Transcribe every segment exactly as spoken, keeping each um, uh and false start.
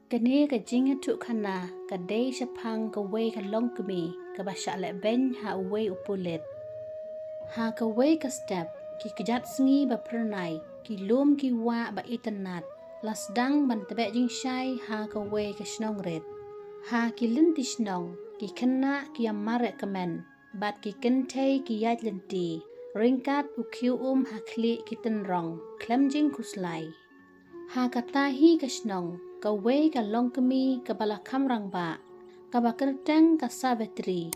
Kane ka jingïathuhkhana ka dei shaphang kawei ka longkmie kaba shah lehbeiñ ha uwei u pulit. Ha kawei ka step, ki kjat sngi ba phyrnai, ki lum ki wah ba itynnat, la sdang ban tbeh jingshai ha kawei ka shnong rit. Ha ki lynti shnong, ki khynnah ki ïa mareh kmen, bad ki kynthei ki ïaid lynti, ryngkat u khiew um ha khlieh ki tynrong, khlem jingkhuslai. Ha kata hi ka shnong, kawei ka longkmie kaba la kham rangbah, kaba kyrteng ka Savitri,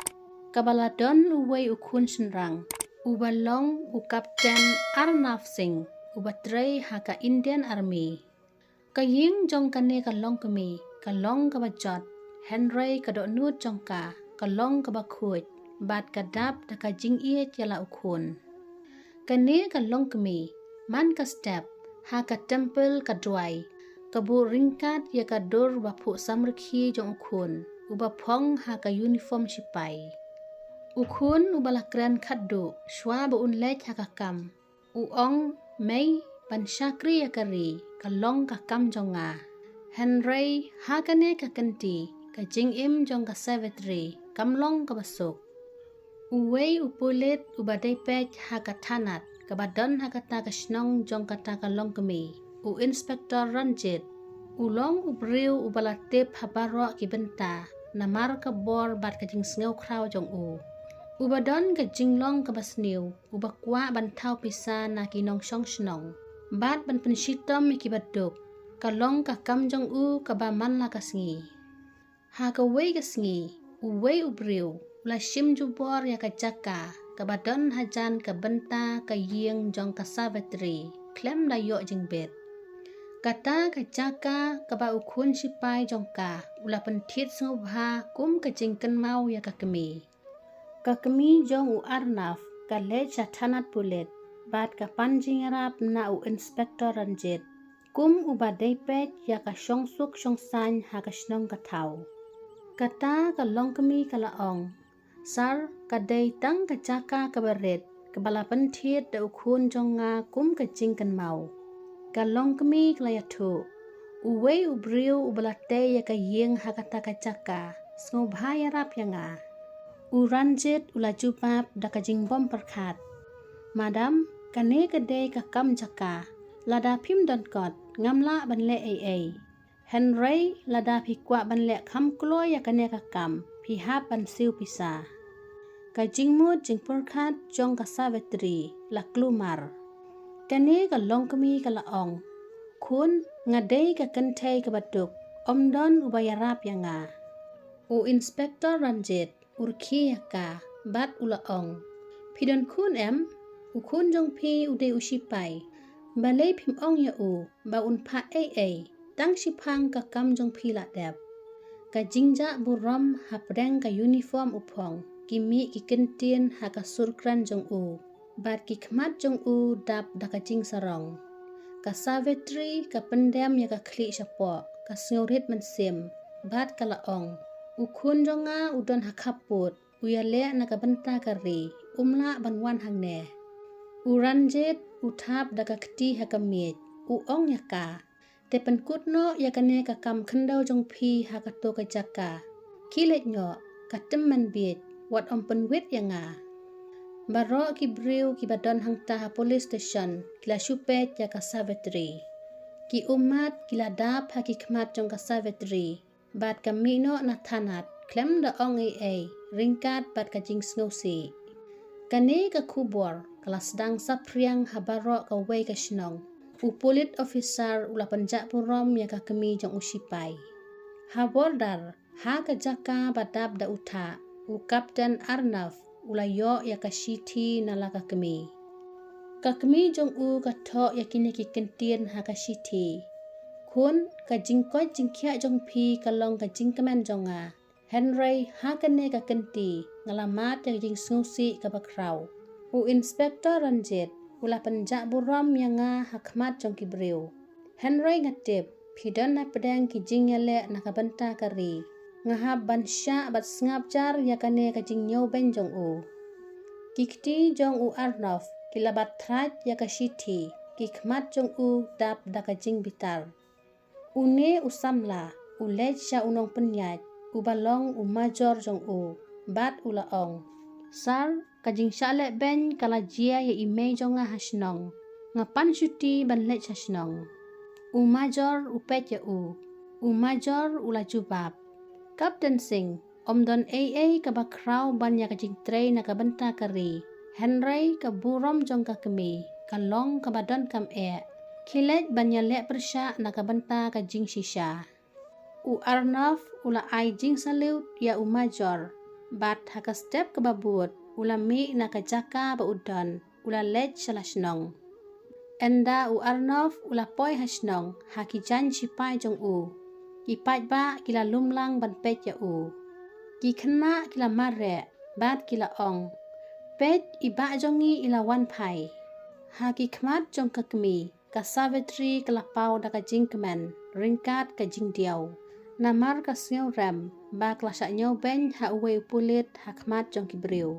kaba la don uwei u khun shynrang, uba long u Captain Arnav Singh, uba trei ha ka Indian Army. Ka ïing jong kane ka longkmie, ka long kaba jot, hynrei ka dohnud jong ka, ka long kaba khuid, bad ka dap da ka jingïeit ïa la u khun. Kane ka longkmie, man ka step, ha ka temple ka duwai, ka buh ryngkat ïa ka dur ba phuh samrkhie jong u khun, uba phong ha ka uniform shipai. U khun uba la kren khatduh, shwa ba un leit ha ka kam, u ong, mei, ban shakri ïa ka ri, ka long ka kam jong nga. Hynrei, ha kane ka kynti, ka jingim jong ka Savitri, kam long kaba suk. Uwei u pulit uba dei peit ha ka thanat, kaba don ha kata ka shnong jong kata ka longkmie, u Inspector Ranjit, u long u briew uba la tip ha baroh ki bynta, namar ka bor bad ka jingsngewkhraw jong u. Uba don ka jinglong kaba sniew, uba kwah ban thaw pisa na ki nongshong shnong, bad ban pynshitom ïa kiba duk, ka long ka kam jong u kaba man la ka sngi. Ha kawei ka sngi, uwei u briew, u la shim jubor ïa ka jaka, kaba don hajan ka bynta ka ïing jong ka Savitri, khlem da ïoh jingbit. Kata ka jaka, kaba u khun shipai jong ka, u la pynthied sngewbha, kum ka jingkynmaw ïa ka kmie. Ka kmie jong u Arnav, ka leit sha thanat pulit, bad ka pan jingïarap na u Inspector Ranjit, kum uba dei peit ïa ka shongsuk shongsaiñ ha ka shnong ka thaw. Kata ka longkmie ka la ong, sir, ka dei tang ka jaka kaba rit, kaba la pynthied da u khun jong nga kum ka jingkynmaw. Ka longkmie ka la ïathuh, uwei u briew uba la tei ïa ka ïing ha kata ka jaka, sngewbha ïarap ïa nga. U Ranjit u la jubab da ka jingbym pyrkhat, madam, kane ka dei ka kam jaka, lada phim donkot, ngam lah ban leh ei ei. Hynrei, lada phi kwah ban leh kham kloi ïa kane ka kam, phi hap ban siew pisa. Ka jingmut jingpyrkhat jong ka Savitri, la klumar. Kane ka longkmie ka la ong, khun, nga dei ka kynthei kaba duk, ym don uba ïarap ïa nga. U Inspector Ranjit, u rkhie ïa ka, bad u la ong, phi don khun em, u khun jong phi u dei u shipai, balei phim ong ïa u, ba un phah ei ei, tang shiphang ka kam jong phi la dep. Ka jingjah burom hapdeng ka uniform u phong, ki mih ki kyntien ha ka sur kren jong u, bad ki khmat jong u dap da ka jingsarong. Ka Savitri ka pyndem ïa ka khlieh shapoh, ka sngewrit mynsiem, bad ka la ong, u khun jong nga u don ha khappud, u ïaleh na ka bynta ka ri, um lah ban wan hangne. U Ranjit, u thap da ka kti ha ka miej, u ong ïa ka, te pynkut noh ïa kane ka kam khyndew jong phi ha kato ka jaka. Khie leit noh, ka tymmen biej, wat ym pynwit ïa nga. Baroh ki briew kiba don hangta ha police station, ki la shu peit ïa ka Savitri. Ki ummat, ki la dap ha ki khmat jong ka Savitri, bad ka mih noh na thanat, khlem da ong ei ei, ryngkat bad ka jingsngewsih. Kane ka khubor, ka la sdang saphriang ha baroh kawei ka shnong. U pulit officer u la pynjah burom ïa ka kmie jong u shipai. Ha border, ha ka jaka ba dap da u thah, u Captain Arnav, u la ïoh ïa ka shithi na la ka kmie. Ka kmie jong u ka thoh ïa kine ki kyntien ha ka shithi. Khun, ka jingkoit jingkhiah jong phi ka long ka jingkmen jong nga. Hynrei ha kane ka kynti, nga la mad ïa ka jingsngewsih kaba khraw. U Inspector Ranjit, u la pynjah burom ïa nga ha khmat jong ki briew. Hynrei nga tip, phi don hapdeng ki jingïaleh na ka bynta ka ri. Nga hap ban shah bad sngap jar ïa kane ka jingñiewbeiñ jong u. Ki kti jong u Arnav, ki la bat thraj ïa ka shithi, ki khmat jong u dap da ka jingbitar. Une u samla, u leit sha u nongpynïaid, uba long u major jong u, bad u la ong, "Sir, ka jingshah lehbeiñ ka la jia ïa i mei jong nga ha shnong. Nga pan shuti ban leit sha shnong." U major u peit ïa u. U major u la jubab, "Captain Singh, ym don ei ei kaba khraw ban ïa ka jingtrei na ka bynta ka ri. Hynrei ka burom jong ka kmie ka long kaba donkam eh. Khie leit ban ïaleh pyrshah na ka bynta ka jingshisha." U Arnav u la ai jingsalute ïa u major, bad ha ka step kaba bud u la mih na ka jaka ba u don, u la leit sha la shnong. Ynda u Arnav u la poi ha shnong, ha ki jaiñ shipai jong u, ki paidbah ki la lum lang ban peit ïa u. Ki khynnah ki la mareh, bad ki la ong, "Peit, i bah jong ngi i la wan phai." Ha ki khmat jong ka kmie, ka Savitri ka la paw da ka jingkmen ryngkat ka jingdiaw, namar ka sngewrem ba ka la shah ñiewbeiñ ha uwei u pulit ha khmat jong ki briew.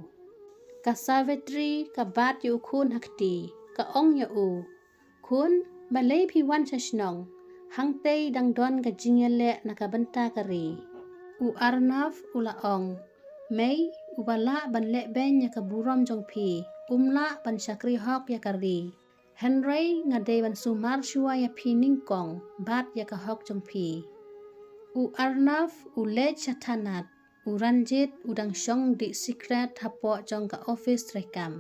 Ka Savitri ka bat ïa u khun ha kti, ka ong ïa u, "Khun, balei phi wan sha shnong? Hangtei dang don ka jingïaleh na ka bynta ka ri." U Arnav u la ong, "Mei, uba lah ban lehbeiñ ïa ka burom jong phi um lah ban shakri hok ïa ka ri. Hynrei nga dei ban sumar shuwa ïa phi nyngkong bad ïa ka hok jong phi." U Arnav u leit sha thanat, u Ranjit u dang shong dih sikret hapoh jong ka office treikam.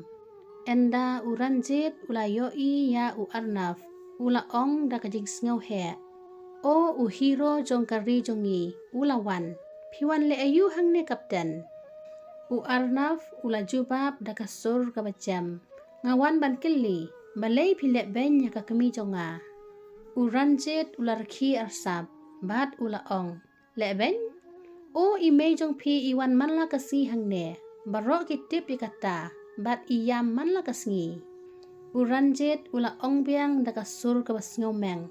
Ynda u Ranjit u la ïohi ïa u Arnav, u la ong da ka jingsngewheh, "O u hero jong ka ri jong ngi, u la wan. Phi wan leh aïu hangne, Captain?" U Arnav u la jubab da ka sur kaba jem, "Nga wan ban kylli, balei phi lehbeiñ ïa ka kmie jong nga?" U Ranjit u la rkhie arsap, bad u la ong, "Lehbeiñ? O i mei jong phi i wan man la ka sngi hangne, baroh ki tip ïa kata, bad i ïam man la ka sngi." U Ranjit u la ong biang da ka sur kaba sngewmeng,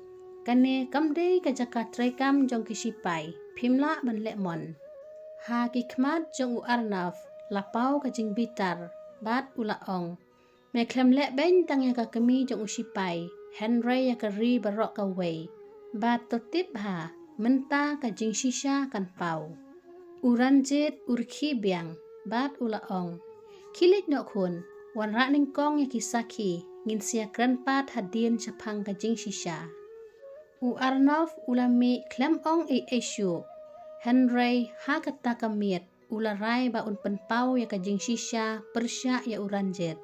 "Kane kam dei ka jaka treikam jong ki shipai, phim lah ban leh mon." Ha ki khmat jong u Arnav la paw ka jingbitar, bad u la ong, "Me khlem lehbeiñ tang ïa ka kmie jong u shipai, hynrei ïa ka ri baroh kawei. Bad to tip bha, mynta ka jingshisha kan paw." U Ranjit u rkhie biang, bad u la ong, "Khie leit noh khun, wanrah nyngkong ïa ki sakhi, ngin sa ïakren pat hadien shaphang ka jingshisha." U Arnav u la mih khlem ong ei ei shuh. Hynrei ha kata ka miet u la rai ba un pynpaw ïa ka jingshisha pyrshah ïa u Ranjit.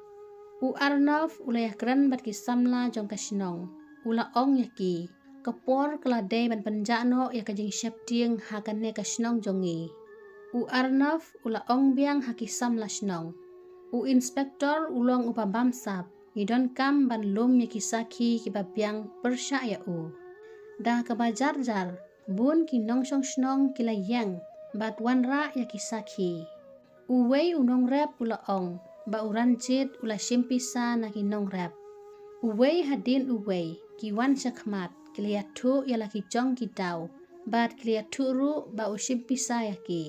U Arnav u la ïakren bad ki samla jong ka shnong. U la ong ïa ki, ka por ka la dei ban pynjah noh ïa ka jingsheptieng ha kane ka shnong jong ngi. U Arnav u la ong biang ha ki samla shnong, "U inspector u long uba bamsap, ngi donkam ban lum ïa ki sakhi kiba biang pyrshah ïa u." Da kaba jar jar, bun ki nongshong shnong ki la ïeng bad wanrah ïa ki sakhi. Uwei u nongrep u la ong ba u Ranjit u la shim pisa na ki nongrep. Uwei hadien uwei ki wan shakhmat ki la ïathuh ïa la ki jong ki daw, bad ki la ïathuh ruh ba u shim pisa ïa ki.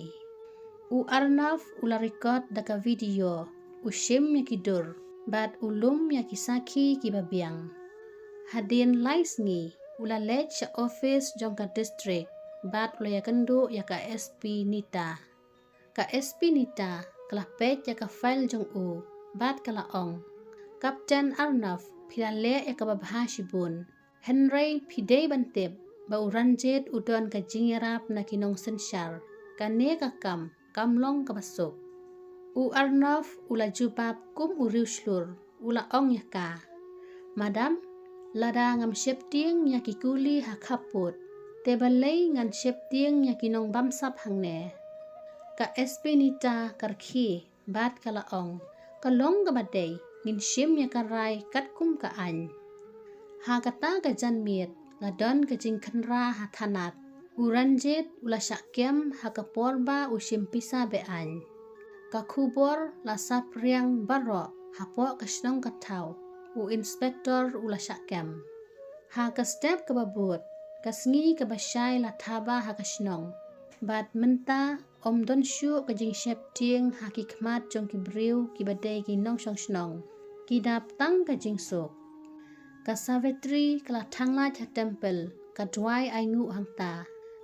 U Arnav u la record da ka video, u shim ïa ki dur, bad u lum ïa ki sakhi kiba biang. Hadien lai sngi u la leit sha office jong ka district, bad u la ïakynduh ïa ka S P Nita. Ka S P Nita ka la peit ïa ka file jong u, bad ka la ong, "Captain Arnav, phi la leh ïa kaba bha shibun. Hynrei phi dei ban tip ba u Ranjit u don ka jingïarap na ki nongsynshar. Kane ka kam kam long kaba suk." U Arnav u la jubab kum u riewshlur, u la ong ïa ka, "Madam, lada ngam sheptieng ïa ki kuli ha khappud, te balei ngan sheptieng ïa ki nongbamsap hangne?" Ka S P Nita ka rkhie, bad ka la ong, "Ka long kaba dei, ngin shim ïa ka rai katkum ka aiñ." Ha kata ka janmiet la don ka jingkhynra ha thanat. U Ranjit u la shah kem ha ka por ba u shim pisa be-aiñ. Ka khubor la saphriang baroh hapoh ka shnong ka thaw, u inspector u la shah kem. Ha ka step kaba bud, ka sngi kaba shai la thaba ha ka shnong. Bad mynta ym don shuh ka jingsheptieng ha ki khmat jong ki briew kiba dei ki nongshong shnong. Ki dap tang ka jingsuk. Ka Savitri ka la thang lait ha temple, ka duwai ainguh hangta.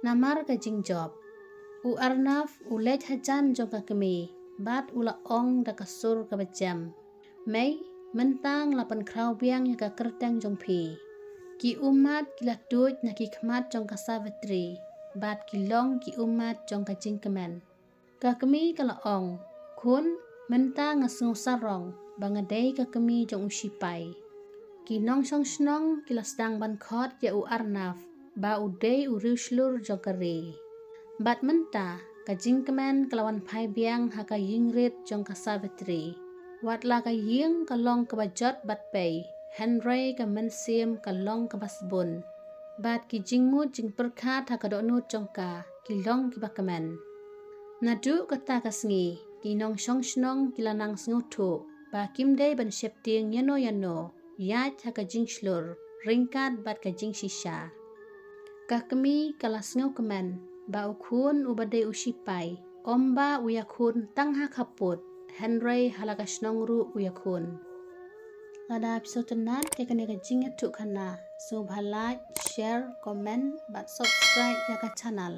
Namar ka jingjop. U Arnav u leit hajan jong ka kmie, bad u la ong da ka sur kaba jem. Mei, mynta nga la pynkhraw biang ïa ka kyrteng jong phi. Ki ummat ki la tuid na ki khmat jong ka Savitri, bad ki long ki ummat jong ka jingkmen. Ka kmie ka la ong, khun, mynta nga sngew sarong, ba nga dei ka kmie jong u sipai. Ki nongshong shnong ki la sdang ban khot ïa u Arnav, ba u dei u riewshlur jong ka ri. Bad mynta, ka jingkmen ka la wan phai biang ha ka ïingrit jong ka Savitri. Wat la ka ïing ka long kaba jot bad pei, hynrei ka mynsiem ka long kaba sbun. Bad ki jingmut jingpyrkhat ha ka dohnud jong ka, ki long kiba kmen. Naduh kata ka sngi, ki nongshong shnong ki la nang sngewthuh, ba kim dei ban sheptieng ïano ïano, ïaid ha ka jingshlur, ryngkat bad ka jingshisha. Ka kmie ka la sngewkmen, ba u khun uba dei u sipai, ym ba u ïakhun tang ha khappud, hynrei ha la ka shnong ruh u ïakhun. Lada phi sngewtynnat ïa kane ka jingïathuhkhana, sngewbha like, share, comment, bad subscribe ïa ka channel.